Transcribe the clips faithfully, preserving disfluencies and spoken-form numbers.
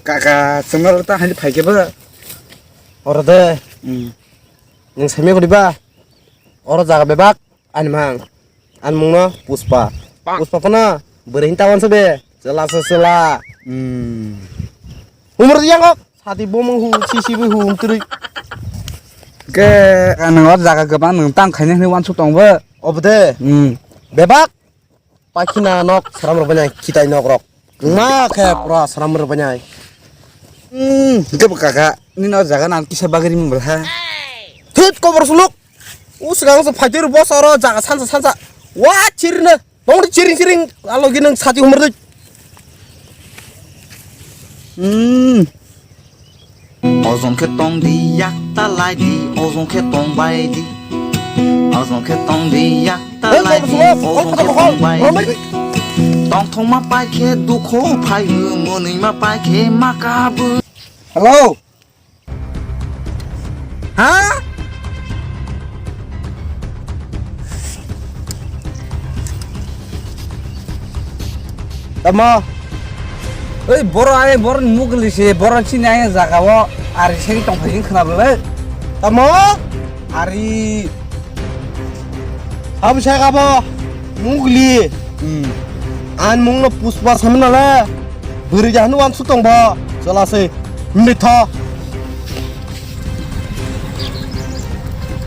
Kaka, chwngno ta haini phaikhe bo. Oro de. Hmm. Nwng saimya goriba. Oro jaga bebak ani mang. Ani mungno Puspa. Puspa phano bwrwi hin ta wansa be. Chwla se chwla. Hmm. Umar yang kok. Sati bomong hu, sisi bi hu, umtri. Ke, nwng oro jaga kwbang nwng tang khaina hinwi wansuk tong bo. Obo de. Hmm. Bebak. Pakhina nok, sram rok banya khitai nok rok. Wngma khe pura sram rok banya. Hmm, hingke bo kaka, nini o jaga nang kisa bagri mung belha. Thut kobor suluk. O swkang se phaitwi rw bosa oro jaga sansa sansa. Wa chirne. Tongri chiring chiring. Alo ginang sati humar dui. Hmm. Ojong khe tong di, yak ta lai di, ojong khe tong bai di. Ojong khe tong di, yak ta lai di, ojong khe tong bai di. Tongthokma pai khe dukhu phai o, mwnwima pai khe ma kabo. Hello? Ha? Tamo? Oi, boro ai, boro ni mugli se, boro chini ai jaga o, ari seri tong phai khna bole. Tamo? Ari. Abo sa kabo? Mugli. Hmm. An mungno Puspa samna le. Bwrwi jahanu wansuk tong bo. Chwla se. Mitha.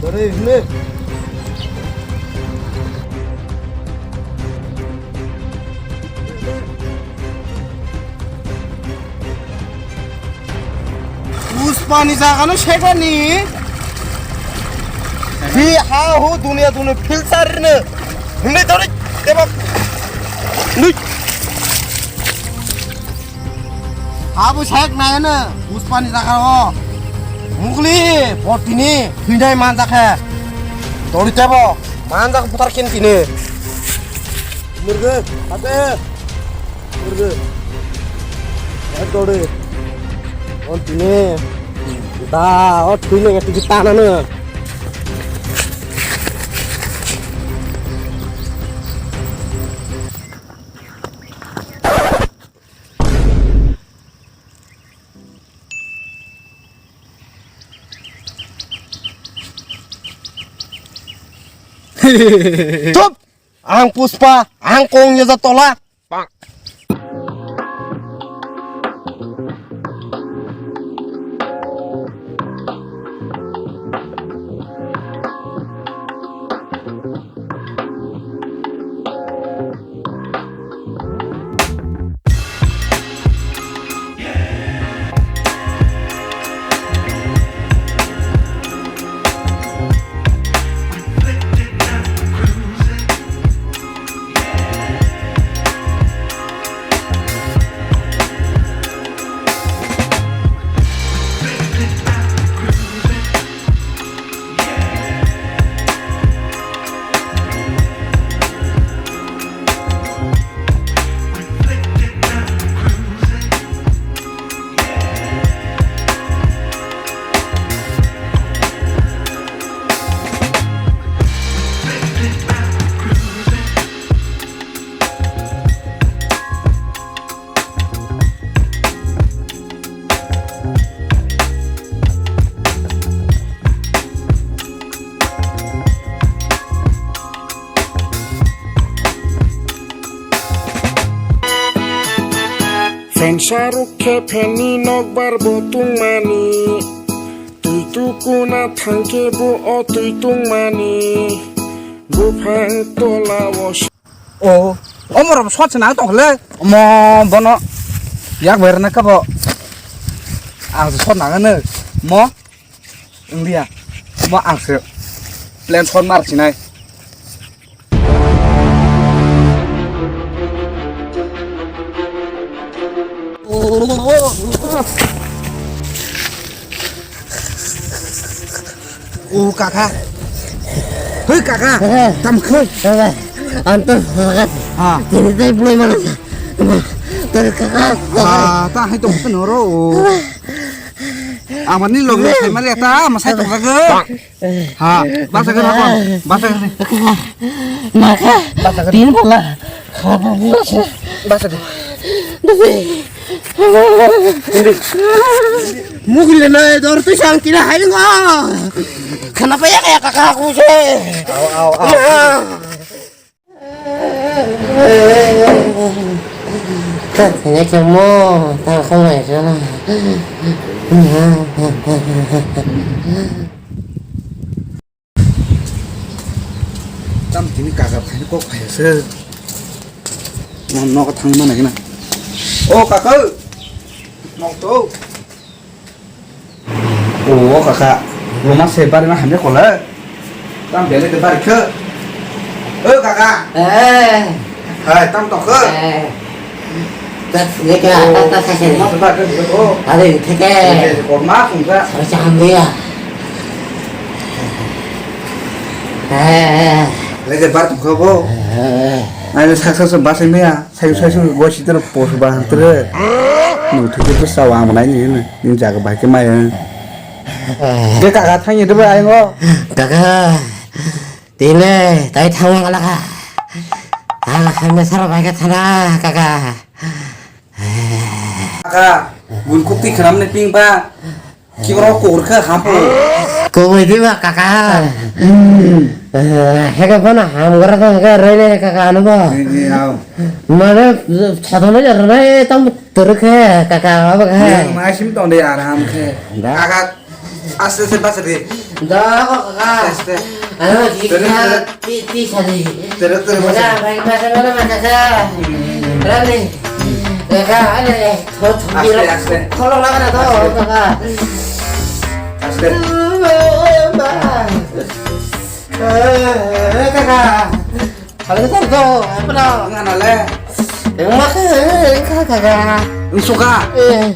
Bwrwi hwnwi. Puspani jagano sekani. Hi ha hu dunia dunia filter ne. Hwnwi dori tebak. Nui. Abo sek nai ne. Puspani jagao. Mugli botini hinai manjakhe. Dori tebo manjak putar kin tini. Murge, ate. Murge. Ek dori. On tini. Da, o thui nang tiki tana na. Chup! Ang Puspa, ang kong ya tola. Phensa ruk khe phenni nokbar bo tungmani, twi tukuna thangkhe bo o twi tungmani, buphang tola o. O, omo rok shot se nang tong le. Omo bono yak bai rwna kabo. Ang se shot nang ano. Mo? Wng liya. Mo ang se plan shot mar sinai. O kaka. Hoi kaka. Kaka. Tam khoi. Kaka. Anto kaka. Ha. Tini tai bulai mana sa. Tari kaka. Ha, ta hai tong kan oro. Amani log log hai mari ta ama sai tong kaka. Ha, basa kena apa? Basa kena. Maka. Basa kena. Tin pala. Basa kena. Basa. Mugile na dor tu sang kira hai ngo. Khana pa ya kaya kaka aku se. Au, au, au. Kanya kemo ta khamai sana. Tam tini kaka phaini kok phaiya se. Mo nogo thang mana gina. O kaka. Nok to. O kaka. Loma se bari ma hamya kola. Tam bele de bari khe. O kaka. Eh. Hai, tam tok khe. Eh. Tak, leka, tak, tak, tak, tak. Mas ba ke ko. Are, theke. Ko ma sung ka. Sara chaham dia. Eh. Leka bar tok ko. Eh. Ai, sak, sak, sak, bar se mea. Sai, sai, sai, go si ter pos ba ter. Nu theke to sawa manai ni, ni jaga ba ke mai. Ke kaka thang ye de ba ai ngo. Kaka. Tile, tai thangma kalaka. Ah, hamya sara bai ka thana, kaka. Kaka, gun kukti khnam ne ping ba. Ki oro kur kha hapo. Kowai di ba, kaka. Eh, heka bana ham gara ka heka rene kaka anu ba. Ni, ni, au. Mane, chadona jarna e tam teruk he, kaka, aba ka he. Ni, ma sim tonde aram khe. Da. Kaka, Aste aste basa de. Da kaka. Aste. Ano di tere, ka tere. Ti ti sadi. Tere tere basa. Kaka, bhai basa mana mana sa. Rani. Kaka, ane. Thot thot. Aste aste. Tholong laga na to kaka. Aste. Kaka. Halo, sir, go. Apa na? Ngana le. Engma khe, engkha kaka. Engsuka. Eh.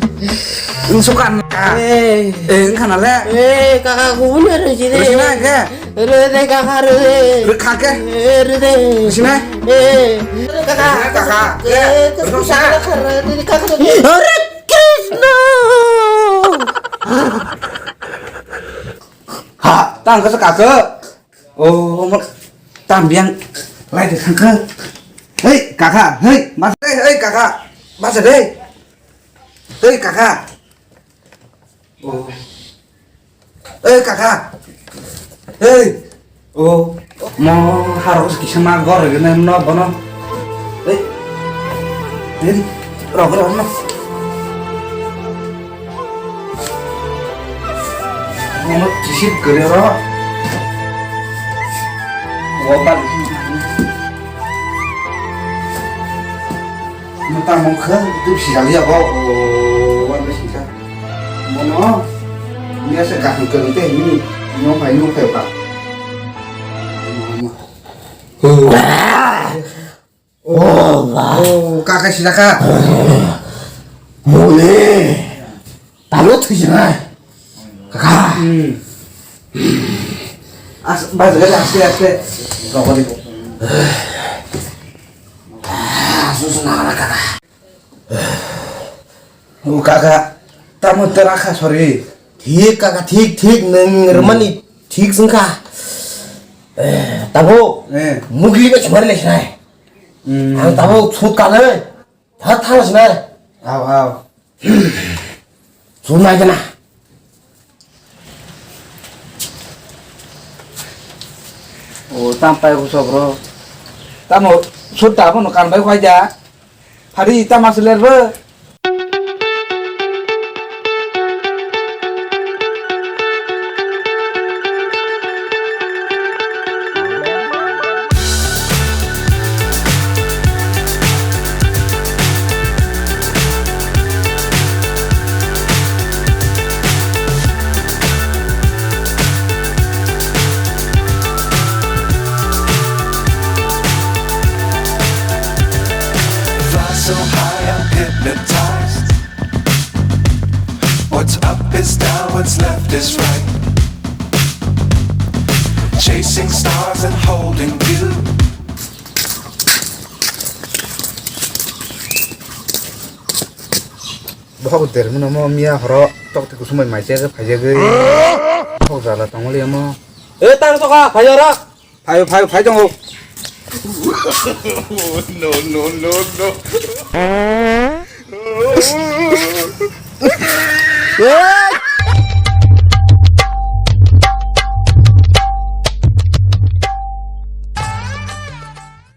Engsuka naka. Eh. Eh, engkha na le. Eh, kaka, kubun ya, re, sini. Re, sini, ke? Re, re, kaka, re, re. Re, kha, ke? Eh, re, re. Re, sini. Eh, kaka. Re, kaka. Eh, re, kaka, re, re, kaka, re. Hare Krishna. Ha, tang kasa kaka. Oh, mo-, tam biang lai de thangkha. Hei, kaka, hei, masa de, hei, kaka, masa de. Hei, kaka. Oh. Hei, kaka. Hei. Oh, mo harok kisa ma gor gene no bono. Hei. Hei, rok, rok, no. Mono receive kwrwi oro. O ba. Mo tamo khe twi sijak ya bo. O wa be sijak. Mono. Ni ase kaham kwrwi te ni. Ni o pai ni o pai ba. Oh, ba. Oh, kaka sida ka. Mole. Talo thwijana. Kaka. Hmm. As, bas, bas, aste, aste. Rokoli. Ah, susu na kaka. Oh, kaka. Tamo tera kha, sorry. Thik, kaka, thik, thik. Nang remani thik sengkha. Eh, tabo. Eh. Mugli ba chumari le sinai. Hmm. Ang tamo sut kale. Tha tha sinai. Aw, aw. Sut nai jana. O, tam pai ko sobro. Tamo sut tamo no kan bai khwai ja. Phari tamo seler bo. Fly so high, I'm hypnotized. What's up is down, what's left is right. Chasing stars and holding you. Bohok der mano mo miya horo tok te kusumai mai che phai jagwi. Bohok jala tongoli mo. E tang toka phai ora. Phai, phai, phai tongo. No, no, no, no.